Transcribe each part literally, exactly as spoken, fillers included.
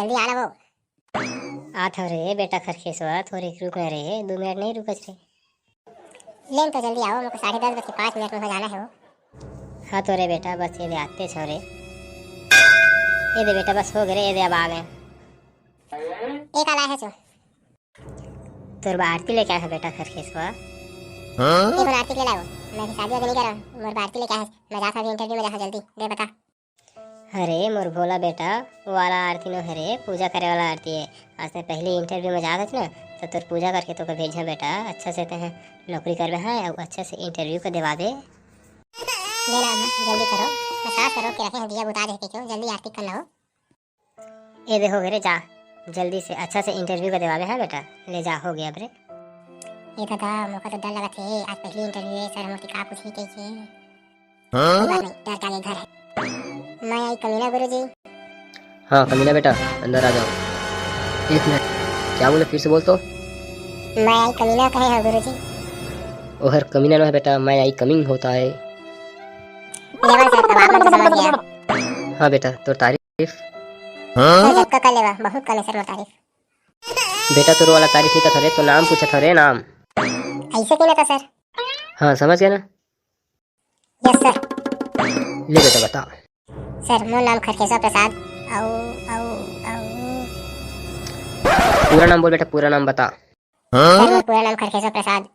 जल्दी आना वो। आत हव रे बेटा खरखेसवा, थोड़ी रुक ना रे, दू मिनट नहीं रुकच रे। लेन तो जल्दी आओ, मोको साढ़े दस बजे पाँच मिनट में हो जाना है वो। हाँ तो रे बेटा, बस ये दे आते छो रे। ये दे बेटा, बस हो गए रे, ये दे अब आ गए। एक आला है सो। तोर बर आरती लेके आए हो बेटा खरखेसवा। हाँ? ये बर आरती के ले लाओ। मैं भी शादी वादी नहीं कर रहा हूँ। मोर बर आरती लेके आए हो। मैं जाता हूँ interview में, जाता हूँ जल्दी। दे बता। अरे मोर भोला बेटा, वो वाला आरती नो हरे, पूजा करे वाला आरती है। आज तैं पहली interview में जात हस ना, तो तोर पूजा करके तोके भेजहूँ बेटा। अच्छा से तैं नौकरी करबे, हाँ, अउ अच्छा से interview को देवाबे। ले ला अम्मा, जल्दी करो, प्रसाद करो, के रखे हैं दिया बुता दे के क्यों, जल्दी आरती कर लो। ए दे हो गए रे, जा जल्दी से, अच्छा से interview का देवाबे। हाँ बेटा, ले जा, हो गया अब रे। ये दादा, मोका तो डर लगत हे, आज पहली interview है सर, हमर से का पूछही कहिके। हाँ? कोई बात नहीं, डर के आगे घर है। मैं आई कमीना गुरुजी। हाँ कमीना बेटा, अंदर आ जाओ। एक मिनट, क्या बोले, फिर से बोल तो। मैं आई कमीना कहे हैं गुरुजी। ओहर कमीना ना है बेटा, मैं आई coming होता है। लेवल सर, अब आप मन तो समझ गया। हाँ बेटा, तोर तारीफ। सर, सबका कर लेवा, बहुत कम है सर, मोर तारीफ। बेटा, तोर वाला तारीफ नहीं करत हरे, तो नाम पूछत हरे, नाम। ऐसे की ना था सर। हाँ, समझ गया ना? Yes sir. ले बेटा, बता। सर, मोर नाम खरखेसा प्रसाद। अउ, अउ, अउ। पूरा नाम बोल बेटा, पूरा नाम बता। सर, मोर पूरा नाम खरखेसा प्रसाद।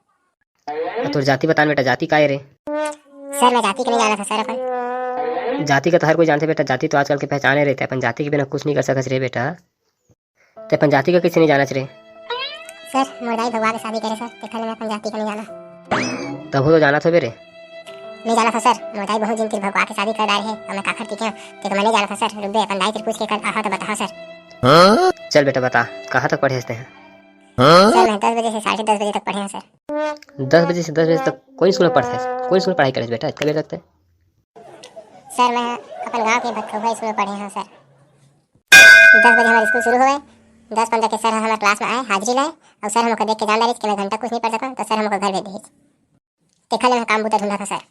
अउ तोर जाति बता न बेटा, जाति का है रे? सर, मैं जाति के नहीं जानत हँव सर अपन। जाति का तो हर कोई जानथे बेटा, जाति तो आजकल के पहचाने रहिथे, अपन जाति के बिना कुछ नहीं कर सकस रे बेटा। तैं अपन जाति का कइसे नहीं जानस रे? सर, मोर दाई भगवा के शादी करे सर, तेखर ले मैं अपन जाति का नहीं जानँव। तभो तो जानत होबे रे। नहीं जानत हँव सर, मोर दाई बहुत झिन तिर भगवा के शादी कर डारे हे, अब मैं काखर ती कहेंव, तेकर मैं नहीं जानत हँव सर। रुक दे, अपन दाई तिर पूछ के कल आहँव तो बताहूँ सर। चल बेटा बता, कहाँ तक पढ़े हस तैं? सर, मैं दस बजे से साढ़े दस बजे तक पढ़े हँव सर। दस बजे से दस बजे तक कोन स्कूल में पढ़थस? कोन स्कूल में पढ़ाई करे हस बेटा, इतना देर तक तैं? सर, मैं अपन गाँव के भतखौहा स्कूल में पढ़े हँव सर। दस बजे हमर स्कूल शुरू होवय, दस पंद्रह के सर ह हमर क्लास में आए, हाजिरी लाए, अउ सर ह मोका देख के जान डारिस कि मैं घंटा कुछ नहीं पढ़ सकँव, तो सर ह मोका घर भेज दिस। तेखर ले मैं काम बूता ढूंढत हँव सर।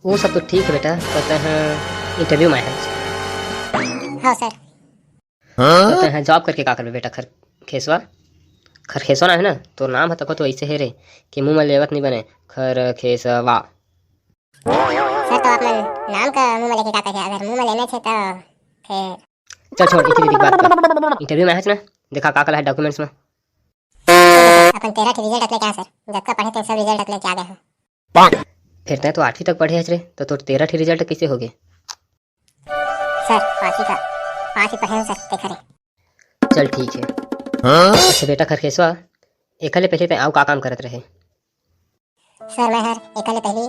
वो सब तो ठीक है बेटा, पर तैं ह interview में आए हस। हाँ सर। तो तैं ह job करके का करबे बेटा? खरखेसवा, खरखेसवा ना है ना, तोर नाम ह तको तो ऐसे है रे कि मुँह में लेवत नहीं बने, खरखेसवा। सर, तो आप मन नाम का मुंह में लेके का कहे? अगर मुंह में लेने थे तो फिर चल छोड़, इतनी बड़ी बात कर। Interview में है ना, देखा का का है documents में। अपन तेरह ठी result लेके आए सर, जतका पढ़े थे सब result लेके आ गए हैं। फिर तैं तो आठवीं तक पढ़े हस रे, तो तोर तेरह ठी result कैसे हो गए? सर, पाँचवीं का, पाँचवीं पढ़े हूँ सर, तेखरे। चल ठीक है। अच्छा बेटा खरखेसवा, एखर ले पहले तैं अउ का काम करत रहे? सर, मैं हर एकर ले पहिली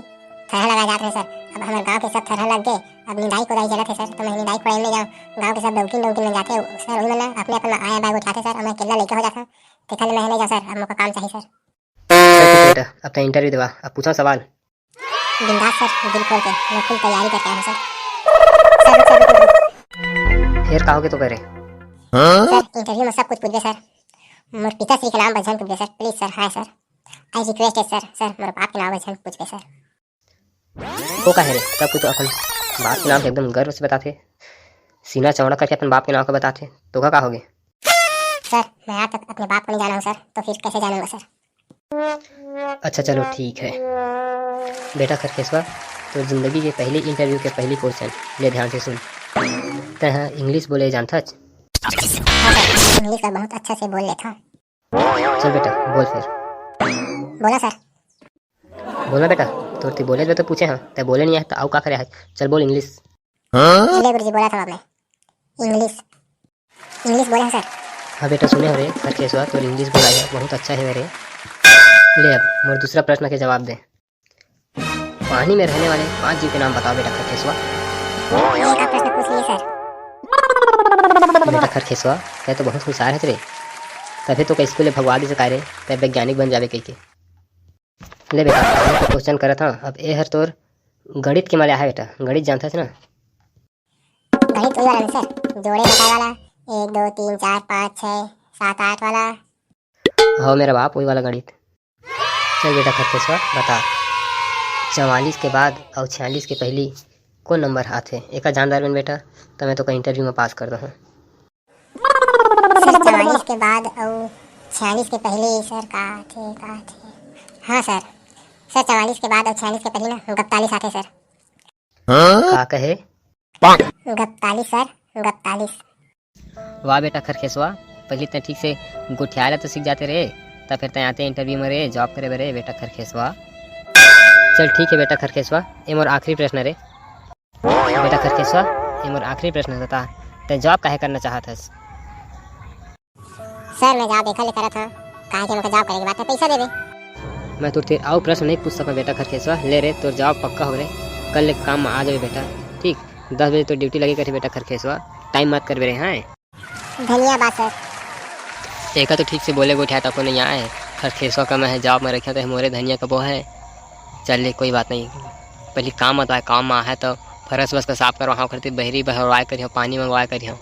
थरहा लगाए जात रहे सर। अब हमर गांव के सब थरहा लग गे, अब निंदाई कोड़ाई चलत हे सर, तो मैं निंदाई कोड़ाई में जाऊँ, गांव के सब डौकी डौकी में जाथे सर, वही मन ला अपने अपन ला आया बैग उठाथे सर, और मैं अकेला लइका हो जाथों, तेकर ले मैं नहीं जाऊँ सर, अब मोका काम चाहिए सर। चल ठीक बेटा, अब तैं interview देवा, अब पूछा सवाल। बिंदास सर, दिल खोल के, मैं full तैयारी करके आया हूँ सर। सर, रुक, सर, रुक, रुक। फिर का हो गे तो करे? सर, interview में सब कुछ पूछबे सर, मोर पिताश्री के नाम बर झन पूछबे सर, please सर, हाँ सर। I request है सर, सर, मोर बाप के नाम बर झन पूछबे सर। वो का है रे? सब कुछ तो अपन बाप के नाम से एकदम गर्व से बताथे, सीना चौड़ा करके अपन बाप के नाम का बताथे, तो का, का हो गे? सर, मैं आज तक अपने बाप को नहीं जाना हूँ सर, तो फिर कैसे जानूंगा सर? अच्छा चलो ठीक है। बेटा खरखेसवा, तोर जिंदगी के पहली interview के पहली question, ले ध्यान से सुन। तैं ह English बोले जानथस? हाँ सर, English ला बहुत अच्छा से बोल लेथों। चल बेटा, बोल फिर। बोला सर। बोलना बेटा, तोर ती बोले बर तो पूछे हँव, तैं बोले नहीं है तो अउ का करे है? चल बोल English। ले गुरुजी, बोला था आपने। English, English बोले हैं सर। हाँ बेटा, सुने हो रे खरखेसवा, तोर English बोला है, बहुत अच्छा है रे। ले अब मोर दूसरा प्रश्न के जवाब दे। पानी में रहने वाले पांच जीव के नाम बताओ बेटा खरखेसवा। ये का प्रश्न पूछ लिए सर? बेटा खरखेसवा, तैं तो बहुत होशियार है रे, तभी तो कई स्कूल ले भगवा दे सकाय रे, तैं वैज्ञानिक बन जाबे कहिके। ले बेटा, मैं तो question करत हँव, अब ए हर तोर गणित के माले आहे बेटा, गणित जानथस ना? गणित वही वाला ना सर, जोड़े घटाए वाला, एक, दो, तीन, चार, पाँच, छः, सात, आठ वाला। हव मेरा बाप, वही वाला गणित। चल बेटा खरखेसवा, बता, चवालीस के बाद अउ छियालीस के पहली कौन नंबर आथे? एका जानदार बन बेटा, त मैं तो का interview में पास कर दहूँ। के बाद अउ छियालीस के पहली सर का आथे, का आथे? हाँ सर, सर चवालीस के बाद अउ छियालीस के पहली ना गप्तालीस आथे सर। हाँ? का कहे? गप्तालीस सर, गप्तालीस। वाह बेटा खरखेसवा, पहली तैं ठीक से गोठियाए ला तो सीख जाते रे, त फिर तैं आते इंटरव्यू में रे, जॉब करे बर रे बेटा खरखेसवा। चल ठीक है बेटा खरखेसवा, ये मोर आखिरी प्रश्न रे। बेटा खरखेसवा, ये मोर आखिरी प्रश्न, बता, तैं जॉब काहे करना चाहत हस? सर, मैं जॉब एकर ले करत हंव, काहे कि मोके जॉब करे के बाद में पैसा देबे। मैं तोर तीर अउ प्रश्न नहीं पूछ सकंव बेटा खरखेसवा, ले रे, तोर जॉब पक्का हो रे, कल ले काम में आ जाबे बेटा, ठीक? दस बजे तो ड्यूटी लगे करही बेटा खरखेसवा, टाइम मत करबे रे, हाँ? धन्यवाद सर। एका तो ठीक से बोले गोठियाए तको नहीं आए, खरखेसवा का मैं ह जॉब में रखे तो मोरे धनिया कबो है। चल ले, कोई बात नहीं, पहली काम बताए, काम में आहे तो फरस बस का साफ करवाहूँ, ओखर तीर बहरी बहरवाए करिहूँ, पानी मंगवाए करिहूँ।